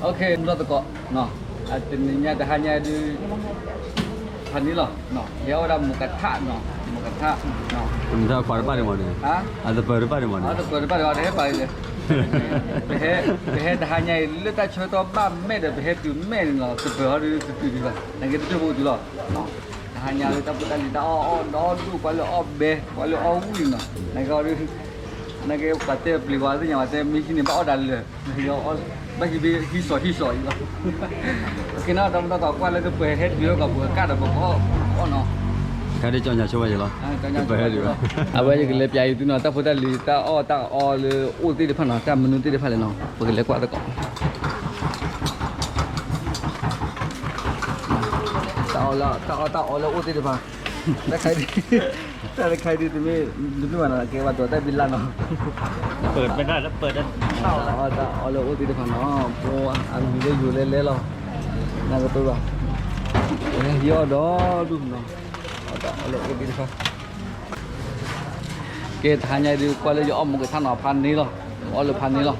မုၢ်ထီၣ်သကိး, တနံၤညါတဟါညါဒုး ဖးန့ၣ်လီၤ, ဟဲအီၣ်ဝဲဒၣ်မူကထၣ်နီၤ, မူကထၣ်, မူကထၣ်ခွါတဘၣ်န့ၣ်မးန့ၣ်, အသပၢၤတဘၣ်န့ၣ်မးန့ၣ်, သပၢၤတဘၣ်န့ၣ် တဟဲပာ်လံ, ပဟဲတဟါညါအံၤ လၢတၢ်ဆၢကတီၢ်ဘၣ်မဲာ်ဒီး ပဟဲတုၤမဲာ်န့ၣ်လီၤ, သပၢၤဟီဒုးတတုၤဒံးဘၣ်, နကဲတတုၤဖိတုၤလီၤ, တဟါညါလၢတၢ်ဖိတၢ်လံၤတၢ်အီၣ်အီၣ်ဒီဒူၣ် ကွၢ်လၢအီၣ်ဘဲ ကွၢ်လၢအီၣ်ဝံၣ်နီၤ, နကဲအီၣ်ဒုး နကဲပှၤတဲပျံၤဝါသ့ၣ်ညါ ပှၤတဲမ့ၢ်ဟံးန့ၣ် ဘၣ်အီၣ်ဒၣ်လၢာ်, ဘၣ်ဟံးဘ့ၣ်ဟံးစီၤဟံးစီၤအံၤလီၤ, ကဲနီၤ ဒီးမ့ၢ်တၢ်သးကွၢ်လၢကပှဲၤဟဲတုၤလၢကီၢ်ပူၤကါဒီးပကီၢ်နီၤ, ခါဒ်ကၠီညါဆိဘၣ်ယဲလီၤ, အဝဲယကလဲၤပျးအံၤသုနီၤ တၢ်ဖိတၢ်လံၤတၢ်အီၣ်တၢ်အီလၢအိၣ်သ့ၣ်တဖၣ်နီၤ တၢ်မနုၤသ့ၣ်တဖၣ်လဲၣ်နီၤ ပကလဲၤကွၢ်သကိး တၢ်အီၣ်တၢ်အီလၢအိၣ်သ့ၣ်တဖၣ်, တၢ်ခါဒ်, တၢ်တခါဒ်တမ့ၢ်, တမ့ၢ်ဘၣ်နီၤ ကဲဝဲဒိးတၢ်ဘံလၢ်နီၤ, တၢ်အီၣ်တၢ်အီလၢအိၣ်သ့ၣ်တဖၣ်နီၤ, ပှၤအမံၤလၢယိၤလဲလဲလီၤ, နကတိၤဘၣ်, ဟံးအီၣ်ဒီဒူၣ်နီၤ, အီၣ်တၢ်အီလၢအိၣ်သ့ၣ်တဖၣ် ကဲတဟါညါဒုးကွၢ်လၢယအီၣ်မူကထၣ်နီၤ ဖးန့ၢ်လီၤ, အီၣ်လၢဖးန့ၢ်လီၤ,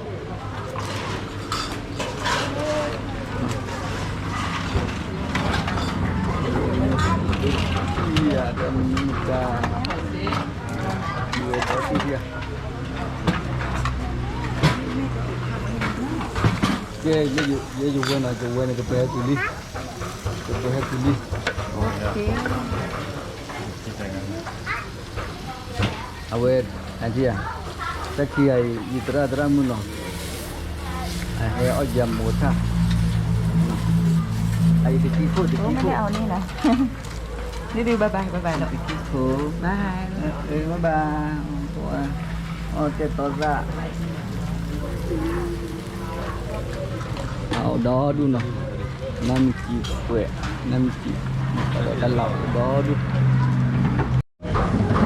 ကဲ, ယဝဲနီၤ ယဝဲန့ၣ် ကပှဲၤဟဲတုၤလံ, ကပှဲၤဟဲတုၤလံ အဝဲ, တၢ်ခံဂၤအံၤ ယသရၣ်သရၣ်မုၣ်နီၤ, အဟဲအီၣ်ယၤမူကထၣ်, အအံၤတကံခိၣ်တကံခိၣ်, တကံခိၣ်, အီၣ်ကဲတီသၣ် အအိၣ်ဒီဒူၣ်နီၤ, နါမ့ၢ်စံးပှဲၤ, နါမ့ၢ်စံး, ဒီးတၢ်လၢအိၣ်ဒီဒူၣ်,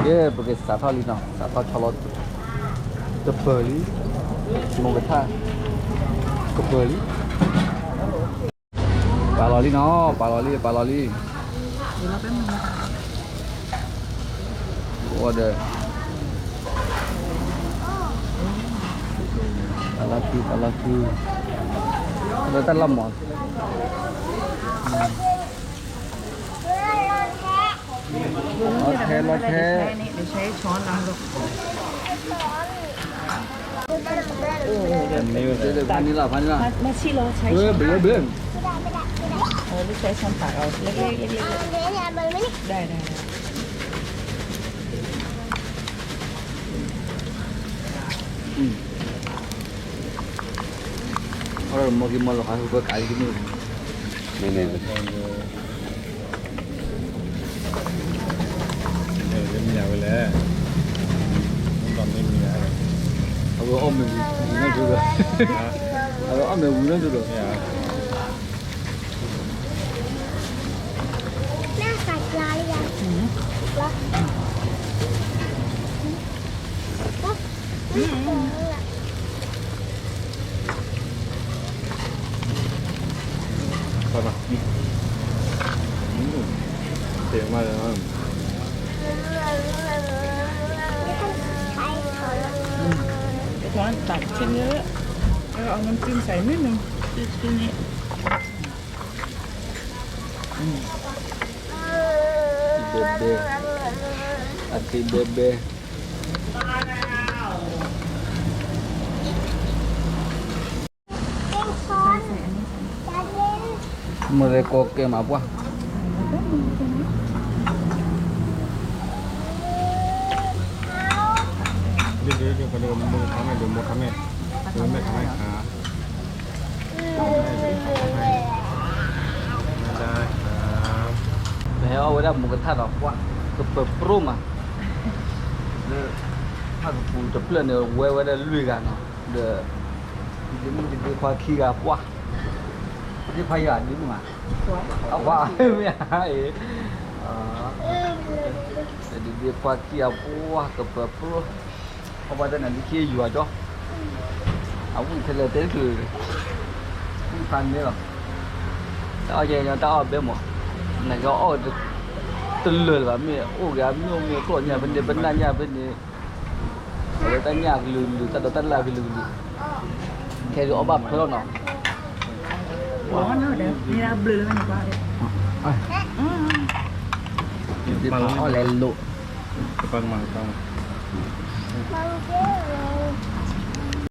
ကဲ ပကစးထီၣ်လံနီၤ, စးထီၣ်ဆီလီၤ, ကပၢၤလံ, မူကထၣ်, ကပၢၤလံ, ပာ်လီၤလံနီၤ, ပာ်လီၤလံ ပာ်လီၤလံ, အိၣ်ဒီး, ပာ်လီၤခံ ပာ်လီၤခံ, ဒီးတၢ်လီၤမး လီၤထဲလီၤထဲ, ဖးန့ၢ်လီၤ ဖးန့ၢ်လီၤ, ဘျၢဘျၢ, မ့ၢ်ကမီၤလီၤဃးဟူးဖၢကးလံတမ့ၢ်, မ့ၢ်န့ၣ် မ့ၢ်ဝဲလဲၣ်, အဝဲအီၣ်မ့ၢ်ဝံၤနီၢ်ဒိၣ်ဒီး, အဝဲအီၣ်မ့ၢ်ဝံၤနီၢ်ဒိၣ်ဒီး, ตัดชิ้นเยอะๆ แล้วเอาน้ำจิ้มใส่นิดนึง ชิ้นนี้ ဘဲဘဲ, အထံဘဲဘဲ, မ့ၢ်လဲၤကိးကဲမးပှၢ်, ဒ်ဒ်ဒ် မူခါမဲာ် ဒ်မူခါမဲာ်, မူမဲာ်ခါမဲာ်ခါ ပဟဲအီၣ်ဝဲဒၣ်မူကထၣ်ဒီးပှၢ်, ကပၢၤပြိမး, လၢ ဖၣ်ကပူၤတဖျၢၣ်န့ၣ် ဝဲဝဲဒၣ်လွံၢ်ဂၤနီၤ, ဒီး ဒ့မုၣ်ဒ့ခွါခံဂၤပှၢ်, ဒ့ခွါယၤဒ့မုၣ်မး, အပှၢ်မ့ၢ်ဧါ, ဒ့ခွါခံဂၤပှၢ် ကပၢၤပြိ, အပှၢ်တၢ်န့ၣ် ဒ်ခံယွၤကၠီ, အဝံၣ်ထဲလဲၣ်တဲတချုး, ဝံၣ်ဖးန့ၣ်လီၤ, တၢ်အီၣ်ကဲညီတၢ်အီၣ်ဘဲမး, နကအီၣ် တလၢာ်လၢၤဘၣ် မ့ၢ်အိၣ်ဂ့ၤ မ့ၢ်အိၣ်မ့ၢ်ကျိၣ်ညါဖဲန့ၣ် ပနၢ်ညါဖဲန့ၣ်, အဝဲတၢ်ညၣ်ကလုာ်ကလုာ် တၢ်ဒိးတၢ်လၢ်ကလုာ်ကလုာ်, ခဲဒုးအီၣ်ဘၣ်ဖၢလီၤနီၤ, ဒီး န့ၣ်ဒၣ်ဘျုးလၢဝဲန့ၣ်ကွၢ်ဒီး အီၣ်လဲၤလိာ် တပၤကမၤကမၤ